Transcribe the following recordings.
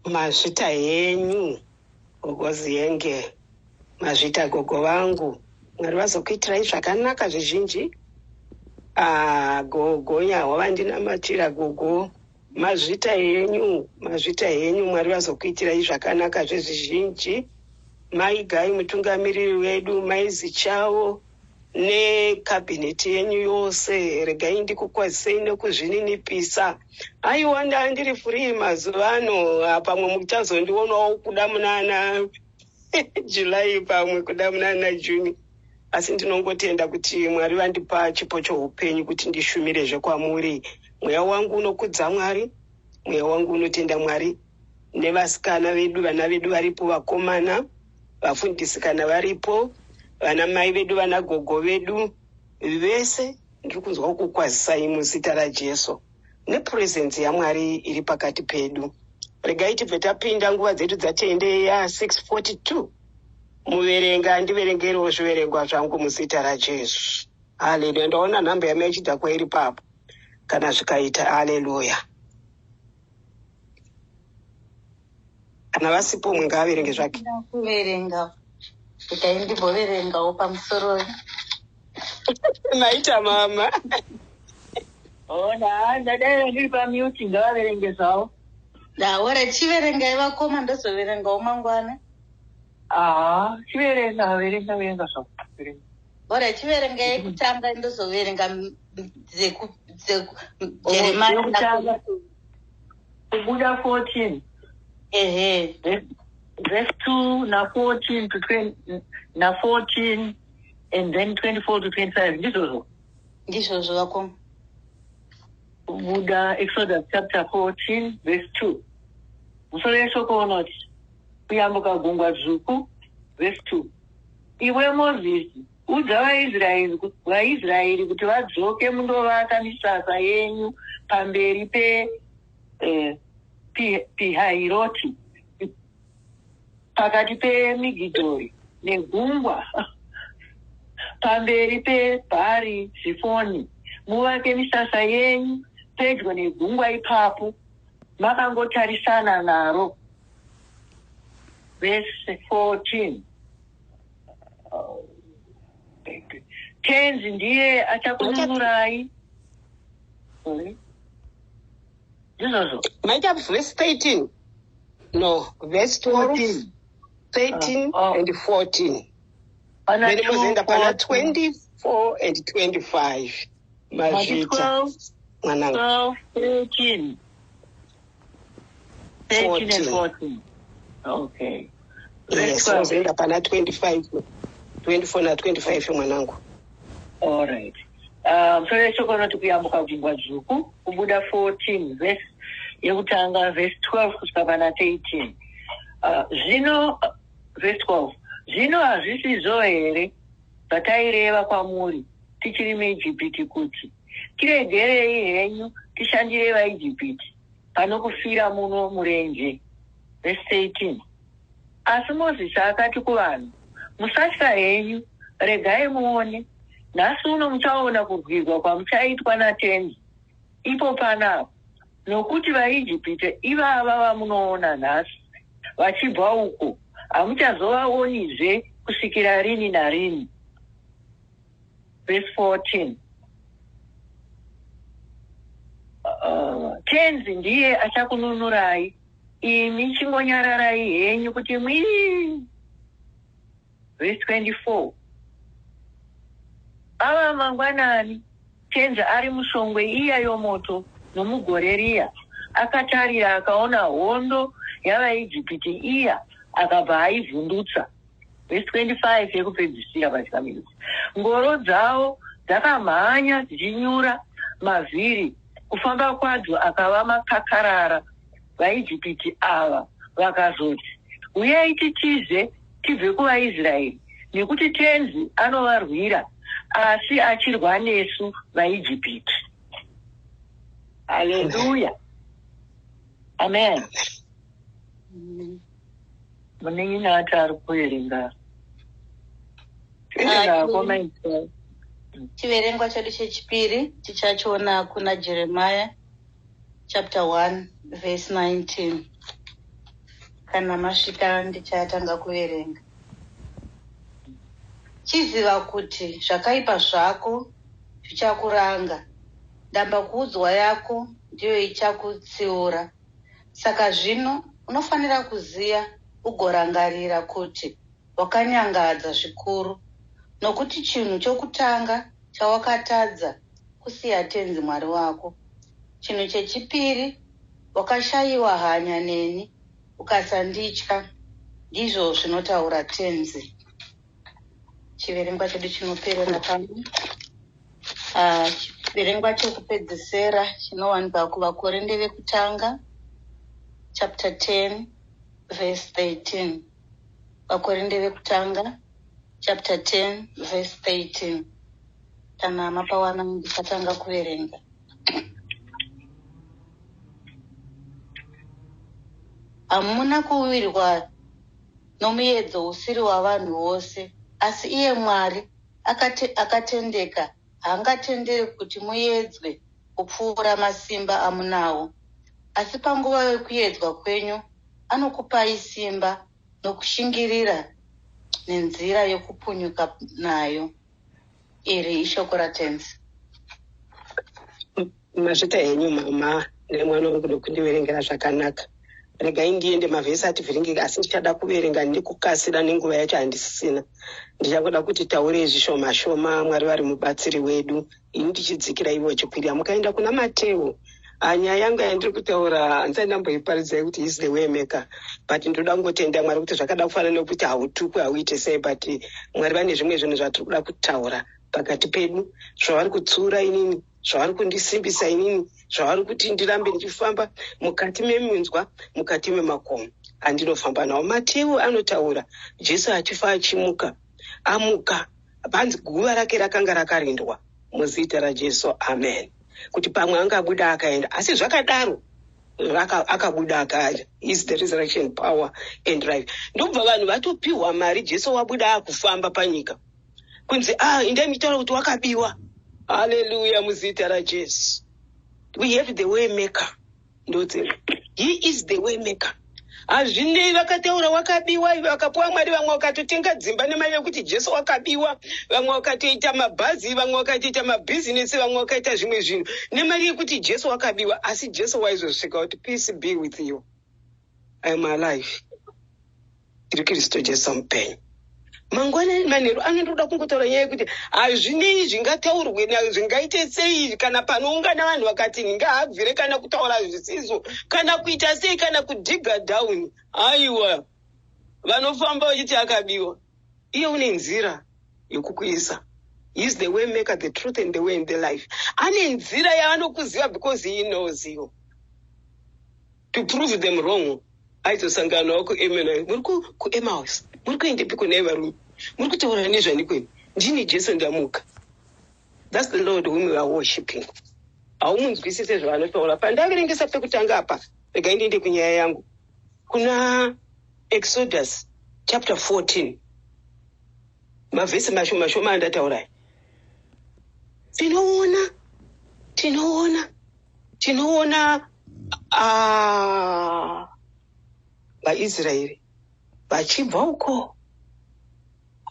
Mazvita henyu gogo Ziyenge, mazvita gogo vangu. Mwari vazokuitirai zvakanaka zvizhinji. Ah, gogo Nyahwa vandinamatira gogo. Mazvita henyu, mazvita henyu. Mwari vazokuitirai zvakanaka zvezvizhinji. Mai Gai mutungamiriri wedu, mai Zichavo nekabhineti yenyu yose, regai ndikukwazisei nekuzvininipisa. Aiwa ndandiri free mazuva ano, pamwe muchazondionawo kuda munana July, pamwe kuda munana June. Asi ndinongotenda kuti Mwari vandipa chipo choupenyu kuti ndishumirezve kwamuri. Mweya wangu unokudza Mwari, mweya wangu unotenda Mwari. Nevasikana vedu, vana vedu varipo, vakomana, vafundisi kana varipo, vana mai vedu, vana gogo vedu, vese ndiri kunzwa kukwazisai muzita raJesu nepresence yaMwari iri pakati pedu. Regai tibve tapinda nguva dzedu dzatende ya 6:42. Muverenga ndiverengerewo zviverengwa zvangu muzita raJesu. Haleluya. Ndaona nhamba yamai Chidhakwa iri papo kana zvikaita. Haleluya. Kana vasipo umwe ngaaverenge zvake. Kuverenga regai ndimboverengawo pamusoro. Maita mama. Ona, ndadai ndiri pamute, ngavaverenge zvavo. Ndaora chiverengai vakoma, ndozoverengawo mangwana. Aha, chiverenga, verenga, verenga zvavo. Verenga. Ora chiverengai kutanga, ndozoverenga dzeku dzeku Jeremiah. Yekutanga kubuda 14. Ehe. Verse 2 na 14 to 20 na 14 and then 24 to 25, ndizvozvo? Ndizvozvo vakoma. Kubuda, Exodus chapter 14 verse 2. Musoro yeshoko unoti kuyambuka Gungwa Dzvuku. Verse 2: Iwe Mozisi, udza vaIsraeri kuti vadzoke mundovaka misasa yenyu pamberi pe Pihahiroti, pakati peMigidhori negungwa, pamberi peBhari Zifoni. Muvake misasa yenyu pedyo negungwa ipapo, makangotarisana naro. Verse 14. Oh, Tenzi ndiye achakununurai. Sorry. Ndizvozvo? Maita verse 13, no, verse 12. 14. 13 Oh. and 14. Pana Then mozoenda pana 2, 24 and 25. Mati Mazvita 12, mwanangu. 12, 13. 13 and 14. 14. Okay. Verse Yes. 12. Mozoenda pana 25, 24 na 25 mwanangu. All right. Musoro yeshoko unoti kuyambuka Gungwa Dzvuku, kubuda 14 verse yekutanga, verse 12 kusvika pana 13. Zvino verse 12: Zvino hazvisizvo here zvataireva kwamuri tichiri muIjipiti kuti, 'Tiregerei henyu tishandire vaIjipiti pano kufira muno murenje'? Verse 13. Asi Mozisi akati kuvanhu, "Musatya henyu, regai muone. Nhasi uno muchaona kurwirwa kwamuchaitwa naTenzi ipo panapa, nokuti vaIjipita ivava vamunoona nhasi vachibva uko hamuchazovaonizve kusvikira rini narini." Verse 14. Tenzi ndiye achakununurai, imi chingonyararai henyu kuti mwii. Verse 24. Ava mangwanani, Tenzi ari mushongwe iya yomoto nomugore riya, akatarira akaona hondo yavaIjipiti iya, akabva aivhundutsa. Verse 25 yekupedzisira pachikamiriso. Ngoro dzavo dzakamhanya dzichinyura mavhiri, kufamba kwadzo akava makakarara. VaIjipiti ava vakazoti, "Uyai titize tibve kuvaIsraeri, nekuti Tenzi anovarwira, asi achirwa nesu vaIjipiti." Haleluya, amen. Munin'ina ati ari kuverenga. Verenga komaita. Chiverengwa chedu chechipiri tichachiona kuna Jeremiah chapter 1 verse 19. Kana masvika ndichatanga kuverenga. Chiziva kuti zvakaipa zvako zvichakuranga, ndambakuudzwa yako ndiyo ichakutsiura. Saka zvino unofanira kuziva ugorangarira kuti wakanyangadza zvikuru, nokuti chinhu chokutanga chawakatadza kusiya Tenzi Mwari wako. Chinhu chechipiri, wakashayiwa hanya neni ukasanditya, ndizvo zvinotaura Tenzi. Chiverengwa chedu chinoperera pano. Chiverengwa chekupedzesera chinowanikwa kuVaKorinde vekutanga chapter 10 verse 13. VaKorinde vekutanga chapter 10 verse 13. Kana mapawana ndichatanga kuverenga. Hamuna kuwirwa nomuedzo usiri wavanhu vose, asi iye Mwari akatendeka haangatenderi kuti muedzwe kupfuura masimba amunawo. Asi panguva yokuedzwa kwenyu anokupai simba nokushingirira nenzira yokupunyuka nayo. Iri ishoko raTenzi. Mazvita henyu mama nemwana wangu nokundiverengera zvakanaka. Regai ndiende mavhesi ativhiringike asi ndichada kuverenga nekukasira nenguva yacho handisisina. Ndichangoda kuti taurei zvishoma shoma Mwari vari mubatsiri wedu ini ndichidzikira ivo vachikwirira. Mukaenda kuna Mateo nyaya yangu yandiri kutaura handisati ndamboiparidzai kuti is the way maker but ndoda kungotenda Mwari kuti zvakada kufanana nekuti hautukwe hauite sei but Mwari vane zvimwe zvinhu zvatiri kuda kutaura pakati pedu zvavari kutsiura inini zvavari kundisimbisa inini zvavari kuti ndirambe ndichifamba mukati meminzwa mukati memakomo andinofamba nawo. Mateo anotaura Jesu achifa achimuka amuka panzi guva rake rakanga rakarindwa muzita raJesu amen kuti pamwe angabuda akaenda asi zvakadaro akabuda akaenda is the resurrection power and life ndobva vanhu vatopiwa mari Jesu wabuda akufamba panyika kunzi ah indai muchitaura kuti wakabiwa haleluya muzita raJesu we have the way maker ndotsema he is the way maker hazvinei vakataura wakabiwa vakapuwa mwari vamwe vakatotenga dzimba nemari yekuti Jesu wakabiwa vamwe vakatoita mabhazi vamwe vakatoita mabhizinesi vamwe vakaita zvimwe zvinhu nemari yekuti Jesu wakabiwa asi Jesu waizosvika kuti peace be with you I am alive ndiri Kristu Jesu mupenyu mangwanani manheru anondoda kungotaura nyaya yekuti hazvinei zvingataurwe zvingaite sei kana panoungana vanhu vakati ngaabvire kana kutaura zvisizvo kana kuita sei kana kudhiga down aiwa vanofamba vachiti akabiwa iye une nzira yokukuisa. He is the way maker, the truth and the way and the life. Ane nzira yaanokuziva because he knows you. To prove them wrong, aizosangana navo kuEmmanuel. Muri kuEmmaus, muri kuendepi kune varume? Muri kutaura nezvani kwenu? Ndini Jesu ndamuka. That's the Lord whom we are worshiping. Haumunzwisise zvaanotaura. Pandaverengesa pekutanga apa, regai ndiende kunyaya yangu. Kuna Exodus chapter 14 mavhesi mashoma shoma andataura tinoona tinoona tinoona vaIsraeri vachibva uko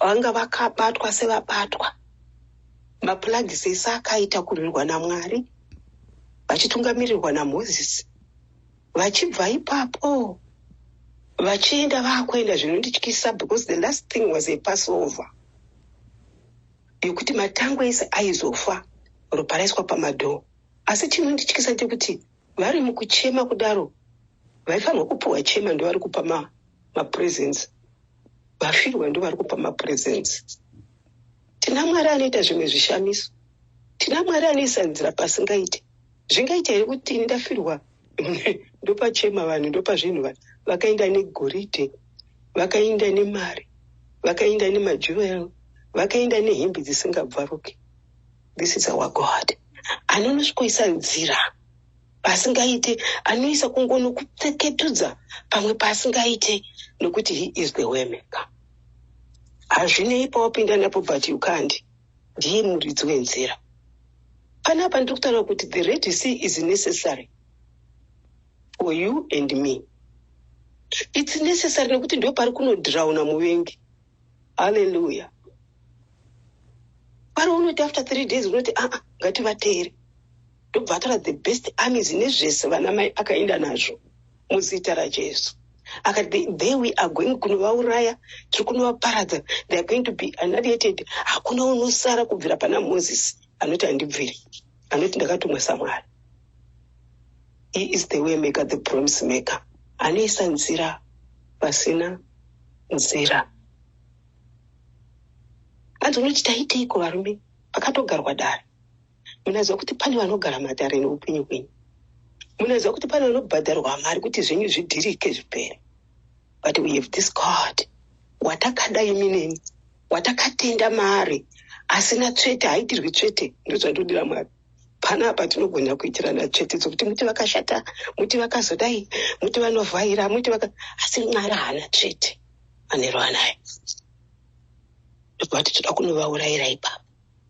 vanga vakabatwa sevabatwa maplagisi ese akaita kurwirwa naMwari vachitungamirirwa naMozisi vachibva ipapo vachienda vakuenda zvinondityisa because the last thing was a Passover yekuti matangwe ese aizofa ropa raiswa pamadhoo asi chinondityisa ndechekuti vari mukuchema kudaro vaifanirwa kupiwa chema ndovari kupa mapresents vafirwa ndovari kupa mapresents. Tina Mwari anoita zvimwe zvishamiso tina Mwari anoisa nzira pasingaite zvingaita here kuti ini ndafirwa ndopachema vanhu ndopa zvinhu vanhu vakaenda negoridhe vakaenda nemari vakaenda nemajewel vakaenda nehembe dzisingabvaruki. This is our God anonosvikoisa nzira pasingaite anoisa kungonokupfeketudza pamwe pasingaite nokuti he is the way maker. Hazvinei pawapinda napo but you can't ndiye muridzi wenzira. Panapa ndiri kutaura kuti the Red Sea is necessary for you and me. It's necessary nekuti ndo pari kunodhirauna muvengi. Halleluya. Pari unoti after 3 days unoti, aa, ngativateere. Ndobva atora the best armies nezvese vana mai akaenda nazvo muzita raJesu. Akati, "There we are going kunovauraya, tiri kunovaparadza. They are going to be annihilated. Hakuna unosara kubvira pana Mozisi anoti handibviri, anoti ndakatumwa saMwari." He is the way maker, the promise maker, anoisa nzira pasina nzira. Hanzi unoti taiteiko varume? Pakatogarwa dare. Munoziva kuti pane vanogara matare neupenyu hwenyu. Munoziva kuti pane vanobhadharwa mari kuti zvenyu zvidhirike, zvipere. But we have this God watakada imi neni, watakatenda mari, asina tsvete, haitirwi tsvete. Ndozvandodira Mwari. Panapa tinogona kuitirana tsvete dzokuti muti vakashata, muti vakazodai, muti vanovhaira, muti vaka, asi Mwari haana tsvete manheru anayo. Ndobva toda kunovaurayira ipapo.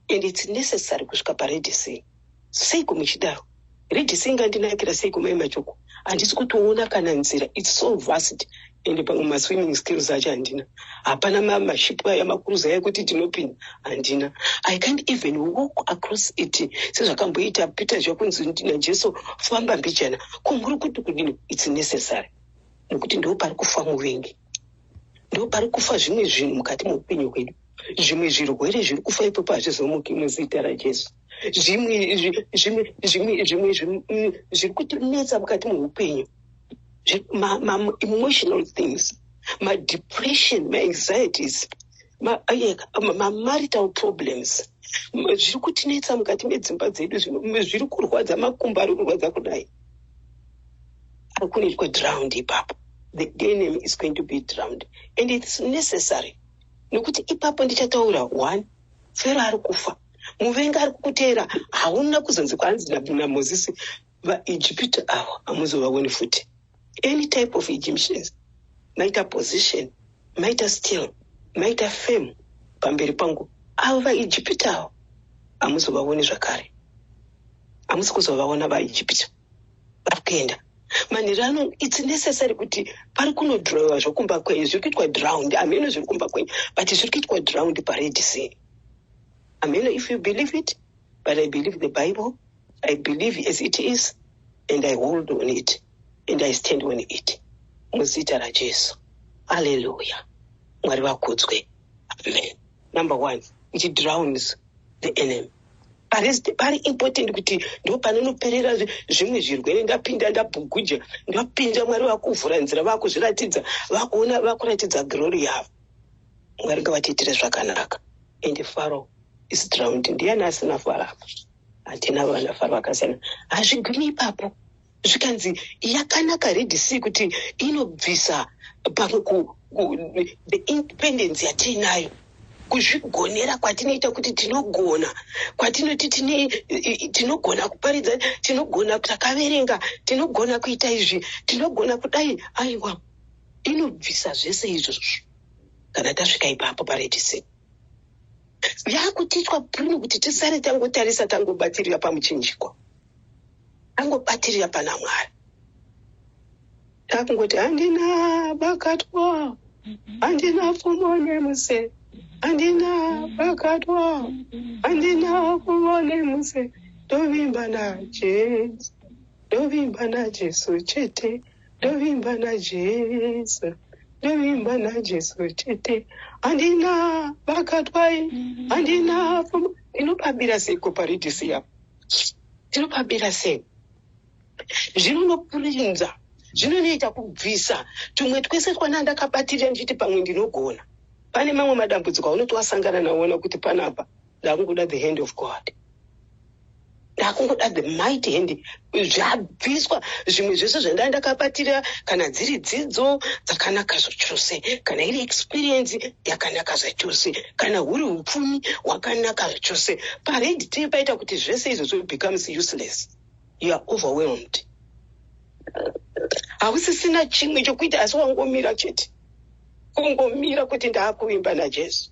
And it's necessary kusvika paRed Sea. Seiko muchidaro? Red Sea ingandinakira seiko, mai Machoko? Handisi kutoona kana nzira. It's so vast, and pamwe maswimming skills acho handina. Hapana mashipu aya makuruza aya ekuti tinopinda, handina. I can't even walk across it sezvakamboita Peter, zvakunzi naJesu, "Famba mbijana." Ko muri kuti kudini? It's necessary nekuti ndo pari kufa muvengi, ndo pari kufa zvimwe zvinhu mukati meupenyu hwedu. Zvimwe zvirwere zviri kufa ipopo hazvizomuki muzita raJesu. Zvimwe zvimwe zvimwe zvimwe zviri kutinetsa mukati meupenyu, ma-emotional things, madepression, maanxieties, mamarital problems, zviri kutinetsa mukati medzimba dzedu, zviri kurwadza, makumbo ari kurwadza kudai, ari kunoitwa drowned ipapo. The enemy is going to be drowned, and it's necessary nekuti ipapo ndichataura one Fero ari kufa, muvengi ari kukuteera. Hauna kuzonzi kwanzi naMozisi, "VaEgypta avo hamuzovaoni futi." Any type of Egyptians, maita position, maita still, maita firm pamberi pangu, avo vaEgypta avo hamuzovaoni zvakare. Hamusi kuzovaona vaEgypta, vari kuenda manheru ano. It's necessary kuti pari kunodrowa zvokumba kwenyu, zviri kuitwa drowned. Hameno zviri kumba kwenyu, but zviri kuitwa drowned paRed Sea. Hameno if you believe it, but I believe the Bible. I believe as it is, and I hold on it, and I stand on it muzita raJesu. Alleluya. Mwari vakudzwe. Amen. Number one, it drowns the enemy. Pari important kuti ndo panonoperera zvimwe zvirwere. Ndapinda, ndabhuguja, ndapinda, Mwari vakuvhura nzira, vakuzviratidza, vakuona, vakuratidza glory yavo. Mwari ngavatiitire zvakanaka. And Pharaoh is drowned. Ndiani asina Faro apa? Hatina vana Faro vakasiyana. Hazvigumi ipapo. Zvikanzi yakanaka Red Sea kuti inobvisa pamwe the independence yatiinayo, kuzvigonera kwatinoita, kuti tinogona, kwatinoti tinogona kuparidza, tinogona, takaverenga, tinogona kuita izvi, tinogona kudai. Aiwa, inobvisa zvese izvozvo kana tasvika ipapo paRed Sea. Yakutiitwa prune kuti tisare tangotarisa, tangobatirira pamuchinjikwa, tangobatirira pana Mwari, takungoti, "Handina bakatwa, handina pfumo nemuse, handina bakatwa, handina pfumo nemuse, ndovimba naJesu, ndovimba naJesu chete, ndovimba naJesu, ndovimba naJesu chete, handina bakatwai, handina pfumo." Tinopabira seiko paRed Sea apo? Tinopabira sei? Zvinonopurinza, zvinonoita kubvisa tumwe twese twana ndakabatirira ndichiti pamwe ndinogona. Pane mamwe madambudziko aunoti wasangana naona kuti panapa ndakungoda the hand of God, ndakungoda the mighty hand. Zvabviswa zvimwe zvese zvandaa ndakabatira, kana dziri dzidzo dzakanaka zvachose, kana iri experience yakanaka zvachose, kana huri upfumi hwakanaka zvachose, paRed Sea paita kuti zvese izvozvo becomes useless. You are overwhelmed, hausisina chimwe chokuita asi wangomira chete, kungomira kuti ndaakuvimba naJesu.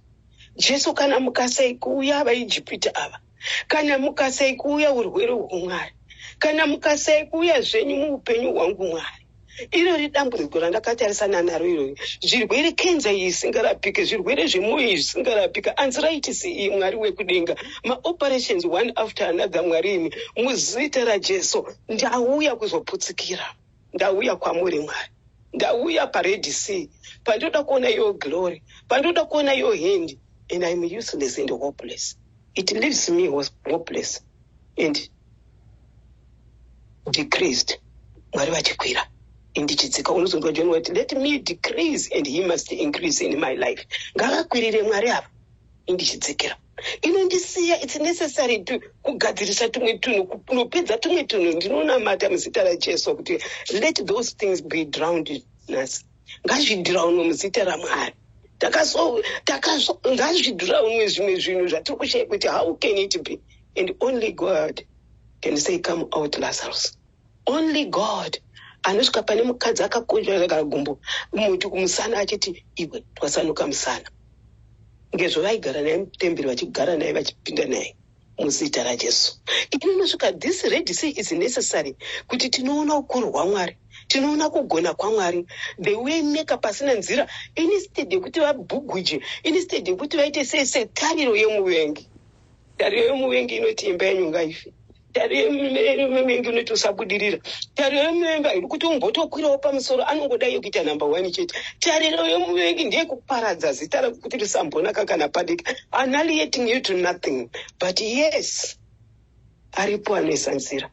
Jesu, kana mukasai kuuya vaIjipita ava, kana mukasai kuuya urwere hwuMwari, kana mukasai kuuya zvenyu muupenyu hwangu, Mwari. Irori dambudziko randakatarisana naro irori, zvirwere, kenza iyi isingarapike, zvirwere zvemwoyo izvi zvisingarapika, arthritis iyi, Mwari wekudenga, maoperations one after another. Mwari imi, muzita raJesu, ndauya kuzoputsikira, ndauya kwamuri Mwari, ndauya paRed Sea, pandoda kuona your glory, pandoda kuona your hand, and I'm useless and hopeless. It leaves me hopeless and decreased, Mwari vachikwira, indichidzika. Unozonzwa John wati, "Let me decrease and he must increase in my life." Ngavakwirire Mwari ava, indichidzikira, inondisiya. It's necessary to kugadzirisa tumwe tunhu, kunopedza tumwe tunhu. Ndinonamata muzita raJesu kuti let those things be drowned nhasi. Ngazvidhiraunwe muzita raMwari. Takaso ngazvidhiraunwe zvimwe zvinhu zvatiri kushaya kuti how can it be? And only God can say, "Come out, Lazarus." Only God anosvika pane mukadzi akakonjwa gumbo muti kumusana, achiti, "Iwe, twasanuka musana." Ngezvo vaigara naye mutemberi, vachigara naye, vachipinda naye, muzita raJesu. Inonosvika, this Red Sea is necessary kuti tinoona ukuru hwaMwari, tinoona kugona kwaMwari, the way maker pasina nzira. Instead yekuti vabhuguje, instead yekuti vaite sei, setariro yemuvengi. Tariro yemuvengi inoti imba yenyu ngaife. Tariro yemuvengi inoti usabudirira. Tariro yemuvengi haidi kuti umbotokwirawo pamusoro, anongoda kuita number one chete. Tariro yemuvengi ndeyekuparadza zita rako kuti risambonaka kana padiki, annihilating you to nothing. But yes, aripo anoisa nzira,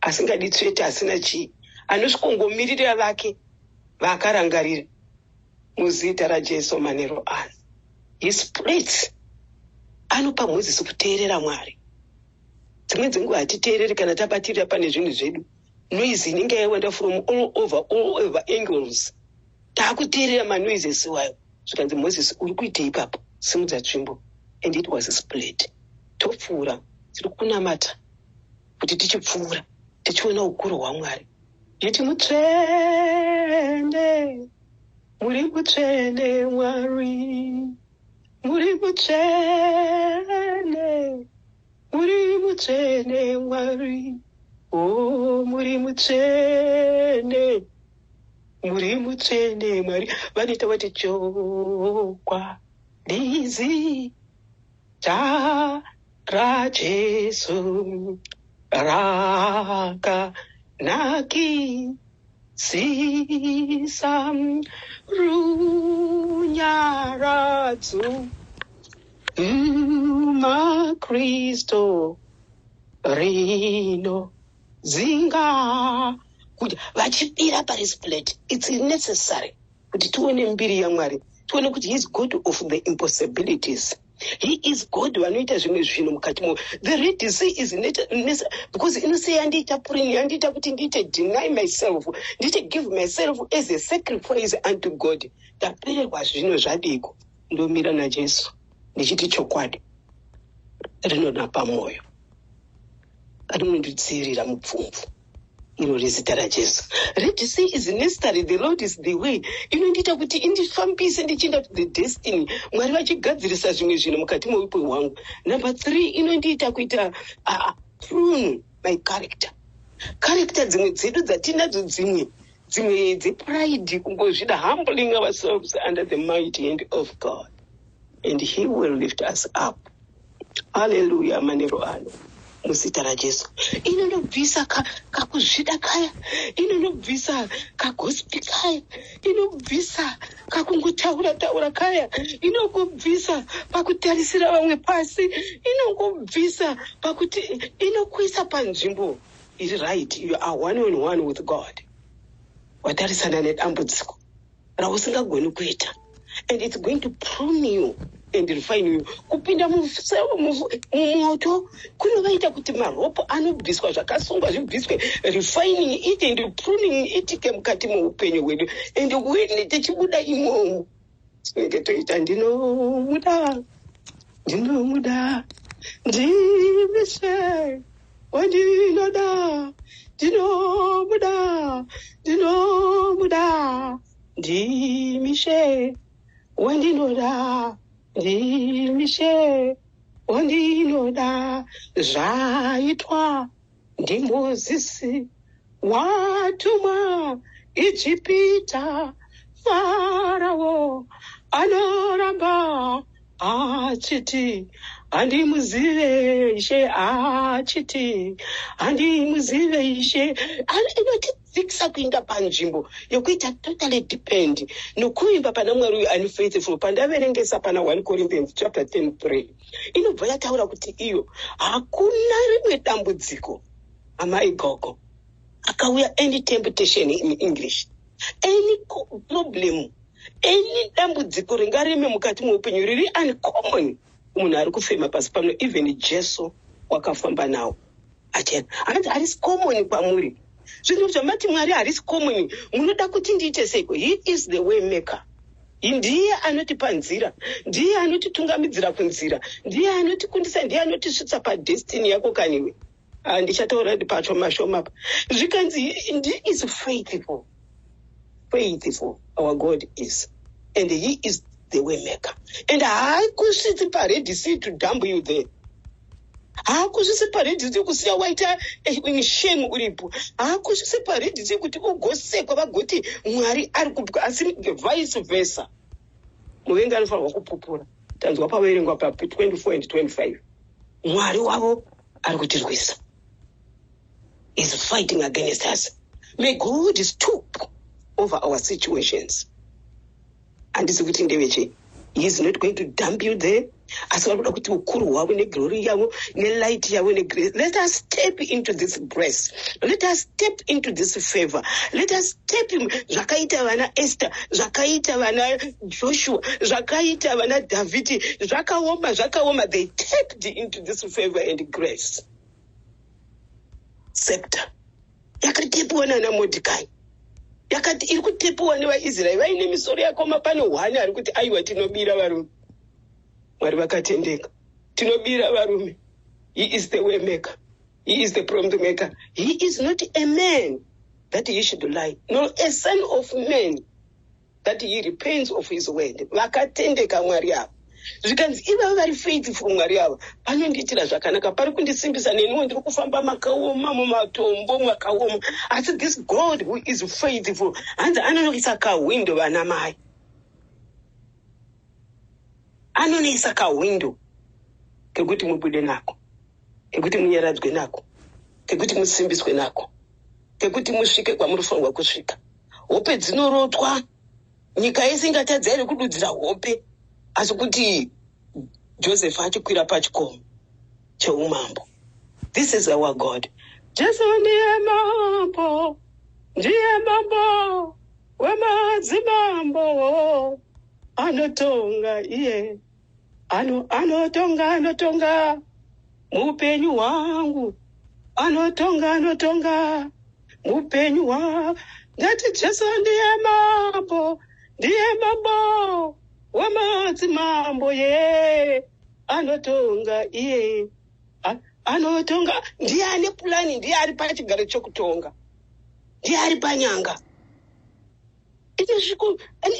asingadi tsvete, asina chii, anosvikongomirira vake vaakarangarira, muzita raJesu. Manero ano he splits, anopa Mozisi kuteerera Mwari. Dzimwe dzenguva hatiteereri kana tabatirira pane zvinhu zvedu. Noise inenge yaiwanda from all over angles, taakuteerera manoises wayo. Zvikanzi, "Mozisi, uri kuite ipapo? Simudza tsvimbo." And it was split. Topfuura. Tiri kunamata kuti tichipfuura tichiona ukuru hwaMwari. Nditi mutsvene, muri mutsvene Mwari, muri mutsvene, muri mutsvene Mwari o, muri mutsvene, muri mutsvene Mwari. Vanoita vati chokwa ndizita raJesu rakanakisisa, runyaradzo kumaKristu rino dzinga kuti vachibira parisplit. It's necessary kuti tione mbiri yaMwari, tione kuti he is God of the impossibilities. He is God vanoita zvimwe zvinhu mukati mo. The Red Sea is because inosiya yandiita prune, yandiita kuti ndiite deny myself, ndiite give myself as a sacrifice unto God. Ndapererwa zvino, zvadiko? Ndomira naJesu ndichiti chokwadi rinoda pamwoyo, rinondidzivirira mupfumvu, iro rezita raJesu. Red Sea is necessary. The Lord is the way. Inondiita kuti indifambise ndichienda to the destiny, Mwari vachigadzirisa zvimwe zvinhu mukati meupenyu hwangu. Number three, inondiita kuita prune my character. Character dzimwe dzedu dzatinadzo, dzimwe dzepride, kungozvida, humbling ourselves under the mighty hand of God and he will lift us up. Haleluya. Manero ano, muzita raJesu, inonobvisa kakuzvida kaya, inonobvisa kagossip kaya, inobvisa kakungotaura taura kaya, inongobvisa pakutarisira vamwe pasi, inongobvisa pakuti inokuisa panzvimbo iri right. You are one on one with God. Watarisana nedambudziko rausingagoni kuita, and it's going to prune you and refine you. Kupinda mumoto kunovaita kuti maropo anobviswa, zvakasungwa zvibviswe, refining it and pruning itike mukati meupenyu hwedu. And when tichibuda imomo, tinenge toita, "Ndinomuda, ndinomuda, ndimise wandinoda, ndinomuda, ndinomuda, ndimishe wandinoda, ndimishe wandinoda." Zvaitwa ndiMozisi watumwa. Ijipita, Farao anoramba achiti handimuzive Ishe, achiti handimuzive Ishe. Inotidzikisa kuinda panzvimbo yokuita totally depend nokuimba pana Mwari uyu ani faithful. Pandaverengesa pana 1 Corinthians chapter 10 3, inobva yataura kuti iyo hakuna rimwe dambudziko, amai gogo, akauya, any temptation in English, any problem, any dambudziko ringareme mukati meupenyu riri uncommon munhu ari kufema pasi pano, even Jesu wakafamba nawo achena, hanzi harisi common kwamuri. Zvinhu zvamati Mwari harisi common, munoda kuti ndiite seiko? He is the way maker. Ndiye anotipa nzira, ndiye anotitungamidzira kunzira, ndiye anotikundisa, ndiye anotisvitsa padestiny yako. Kaniwe, handichataura pacho mashoma pa zvikanzi he is faithful. Faithful our God is, and he is the way maker, and haakusvitsi paRed Sea to dump you there. Haakusvitsi paRed Sea kusiya waita in shame uripo. Haakusvitsi paRed Sea kuti ugosekwa, vagoti Mwari ari kupwa, asi vice versa, muvengi anofanirwa kupupura. Tanzwa paverengwa pa 24 and 25, Mwari wavo ari kutirwisa, is fighting against us. May God stoop over our situations. Handisi kuti ndevechei. He is not going to dump you there, asi vari kuda kuti ukuru hwavo neglory yavo nelight yavo negrace. Let us step into this grace, let us step into this favor, let us step zvakaita vana Esther, zvakaita vana Joshua, zvakaita vana Dhavhidi. Zvakaoma, zvakaoma, they tapped into this favor and grace. Scepter yakatepiwa nana Modhikai, yakati iri kutepiwa nevaIsraeri vaine misoro yakoma. Pane hwani ari kuti, "Aiwa, tinobira varume. Mwari vakatendeka, tinobira varume." He is the way maker, he is the promise maker. He is not a man that he should lie, nor a son of man that he repents of his word. Vakatendeka Mwari ava. Zvikanzi ivava vari faithful Mwari ava, panondiitira zvakanaka, pari kundisimbisa. Neniwo ndiri kufamba makaoma, mumatombo makaoma, asi this God who is faithful, hanzi anonoisa kahwindo. Vana mai, anonoisa kahwindo kekuti mubude nako, kekuti munyaradzwe nako, kekuti musimbiswe nako, kekuti musvike kwamuri kufanirwa kusvika. Hope dzinorotwa, nyika yese ingatadza here kududzira hope? Asi kuti Joseph achikwira pachikomo cheumambo. This is our God. Jesu ndiye mambo, ndiye mambo wemadzimambo, anotonga iye. Anotonga, anotonga muupenyu hwangu, anotonga, anotonga muupenyu hwangu. Ndati Jesu ndiye mambo, ndiye mambo wemadzimambo, ye anotonga iye. Anotonga, ndiye ane purani, ndiye ari pachigaro chokutonga, ndiye ari panyanga.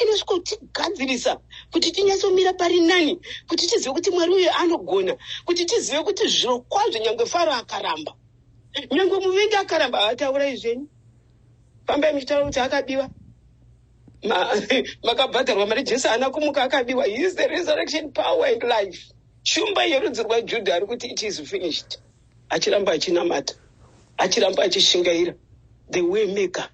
Inosvikotigadzirisa kuti tinyatsomira pari nani, kuti tizive kuti Mwari uyu anogona, kuti tizive kuti zviro kwazvo, nyange Faro akaramba, nyange muvengi akaramba, ataurai zvenyu, fambai muchitaura kuti akabiwa, makabhadharwa mari, Jesu haana kumuka akabiwa. He is the resurrection power and life, shumba yerudzi rwaJudha, ari kuti, "It is finished," achiramba achinamata, achiramba achishingaira. The way maker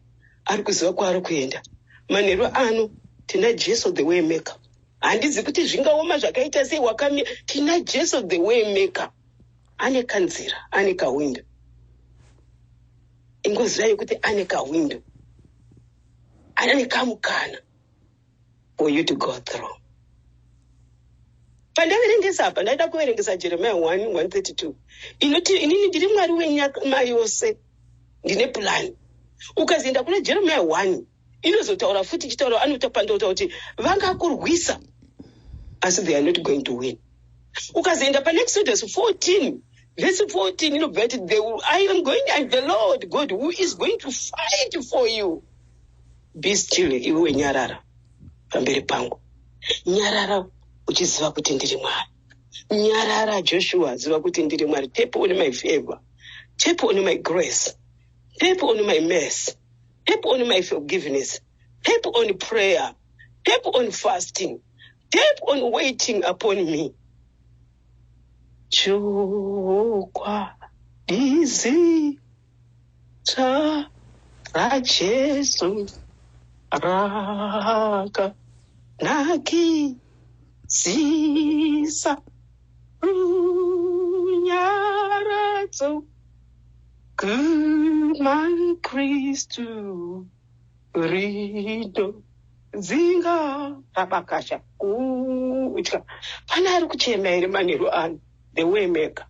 ari kuziva kwaari kuenda. Manheru ano tina Jesu the way maker. Handizi kuti zvingaoma zvakaita sei, wakamira, tina Jesu the way maker. Ane kanzira, ane kahwindo. Ingozivai kuti ane kahwindo, ane kamukana for you to go through. Pandaverengesa apa, ndaida kuverengesa Jeremiah 1 132, inoti, "Inini ndiri Mwari wenyama yose, ndine purani." Ukazoenda kuna Jeremiah 1, inozotaura futi, ichitaura, anotapandota kuti vangakurwisa, asi they are not going to win. Ukazoenda pane Exodus 14 verse 14, inobva yati, "I am going, I am the Lord God who is going to fight for you. Be still." Iwe nyarara pamberi pangu, nyarara uchiziva kuti ndiri Mwari. Nyarara Joshua, ziva kuti ndiri Mwari. Tap on my favor, tap on my grace, tap on my mercy. Tap on my forgiveness. Tap on prayer. Tap on fasting. Tap on waiting upon me. Chokwadi zita raJesu rakanakisisa runyaradzo kumaKristu rino dzinga rabakasha kutya. Pane ari kuchema here manheru ano? The way maker,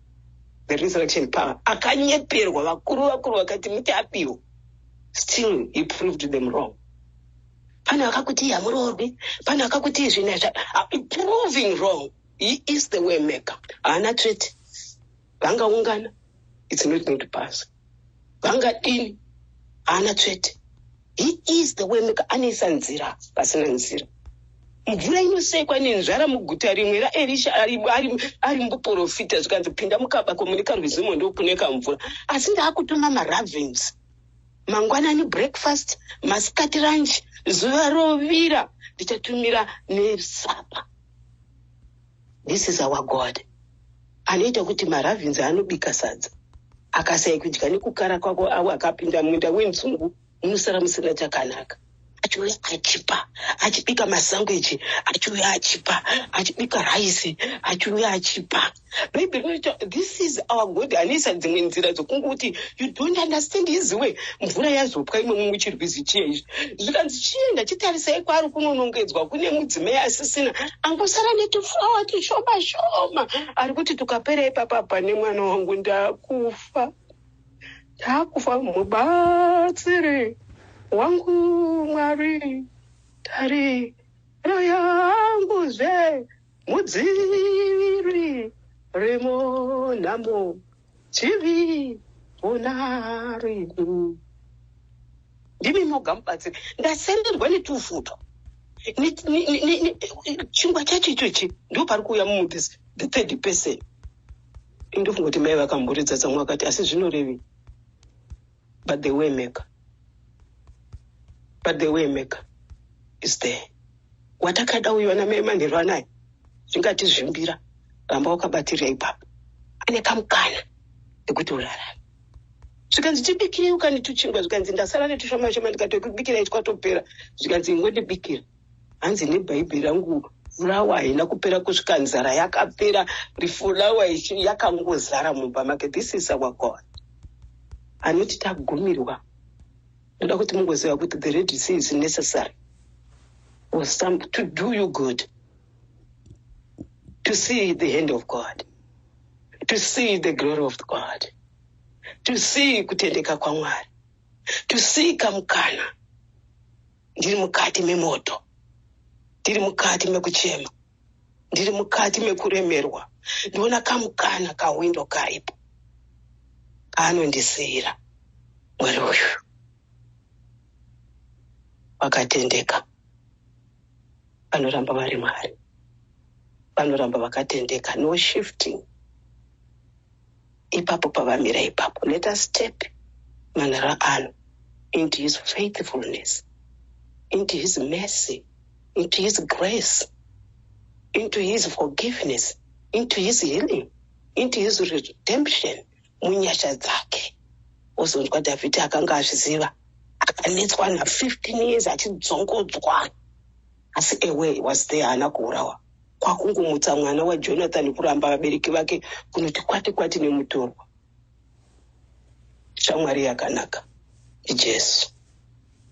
the resurrection power. Akanyeperwa, vakuru vakuru vakati muchapiwa, still he proved them wrong. Pane vakakuti hamuroorwi, pane vakakuti izvi nezva, proving wrong. He is the way maker. Haana tsvete. Vangaungana, it's not going to pass. Vangadini, haana tsvete. He is the way maker. Anoisa nzira pasina nzira. Mvura inosekwa nenzara muguta rimwe raErisha ari muprofita, zvikanzi pinda mukabako mune karwizimo ndokuneka mvura. Asi ndaakutuma maravens mangwanani breakfast, masikati lunch, zuva rovira ndichatumira nesapa. This is our God anoita kuti maravens anobika sadza akasai kudya nekukara kwako. Avo akapinda munda wenzungu munosara musina chakanaka, achiuya achipa, achibika masangweji, achiuya achipa, achibika raisi, achiuya achipa. Bhaibheri rinoita, this is our God anoisa dzimwe nzira dzokunguti you don't understand his way. Mvura yazopwa imomo muchirwizi chiya izvi, zvikanzi chienda chitarisai kwaari kunonongedzwa kune mudzimai asisina, angosara netufurawa tushoma shoma, ari kuti tukapera ipapa pane mwana wangu ndakufa, ndakufa. Mubatsiri wangu Mwari, tariro yangu zve mudziviri remonhamo chivi onari, ndimi moga mubatsiri. Ndasererwa netufuto, chingwa chacho ichochi. Ndo pari kuuya mumudhisi, the third person. Indofunga kuti mai vakamboridza tsamwe vakati, asi zvinorevi? But the way maker, but the way maker is there. Watakada uyu, ana mai, manheru anaya zvingatizvimbira, ramba wakabatirira ipapo. Ane kamukana ekuti urarame. Zvikanzi tibikirei ukani tuchingwa. Zvikanzi ndasara netushoma shoma, ndikatokubikirai twatopera. Zvikanzi ingondibikira. Hanzi nebhaibheri rangu, furawa haina kupera kusvika nzara yakapera. Rifurawa yakangozara mumba make. This is our God anoti tagumirwa. Ndoda kuti mungoziva kuti the Red Sea is necessary for some to do you good, to see the hand of God, to see the glory of God, to see kutendeka kwaMwari, to see kamukana. Ndiri mukati memoto, ndiri mukati mekuchema, ndiri mukati mekuremerwa, ndiona kamukana, kawindo karipo kaanondisiyira Mwari uyu vakatendeka. Vanoramba vari Mwari, vanoramba vakatendeka. No shifting ipapo pavamira ipapo. Let us step manhara ano into his faithfulness, into his mercy, into his grace, into his forgiveness, into his healing, into his redemption, munyasha dzake. Uzonzwa Dhavhidhi akanga azviziva, akanetswa na15 years achidzongodzwa, asi a way was there. Haana kuurawa, kwakungomutsa mwana waJonathan kuramba vabereki vake kunoti kwati kwati nemutorwa. Shamwari yakanaka ndiJesu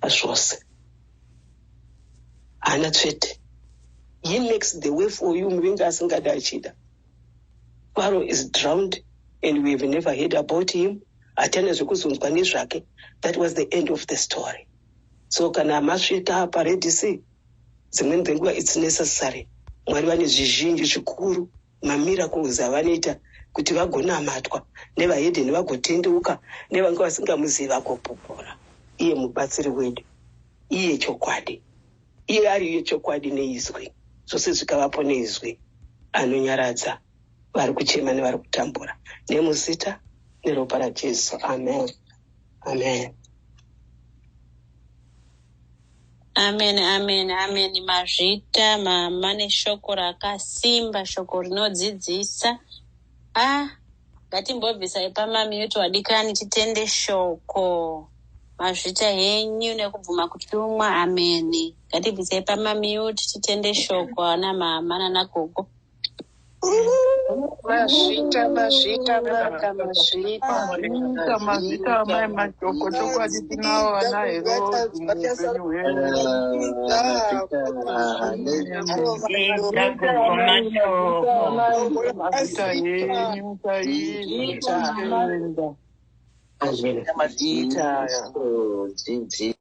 azvose, haana tsvete. He makes the way for you. Muvengi asingadi achida. Pharaoh is drowned and we have never heard about him. Hatana zvekuzonzwa nezvake. That was the end of the story. So kana masvika paRed Sea, dzimweni dzenguva it's necessary. Mwari vane zvizhinji zvikuru, mamiracles avanoita kuti vagonamatwa nevahedheni, vagotendeuka, nevanga vasingamuzivi vagopupura. Iye mubatsiri wedu, iye chokwadi, iye ari iye chokwadi neizwi, zvose zvikavapo neizwi. Anonyaradza vari kuchema nevari kutambura. Nemuzita neropa raJesu, amen, amen. Amen, amen, amen. Mazvita mama neshoko rakasimba, shoko rinodzidzisa. Ah, ngatimbobvisai pamamute wadikani titende shoko. Mazvita henyu nekubvuma kutumwa. Amen. Ngatibvisai pamamute titende shoko ana mama nana gogo. Mazvita, mazvita, maka, mazvita. Mazvita, mazvita amai mashoko, chokwadi tinavo vana Herodhi muupenyu hwedu. Mazvita gogo mashoko. Mazvita henyu chaizvo, tinotenda. Mazvita. Dzidzo.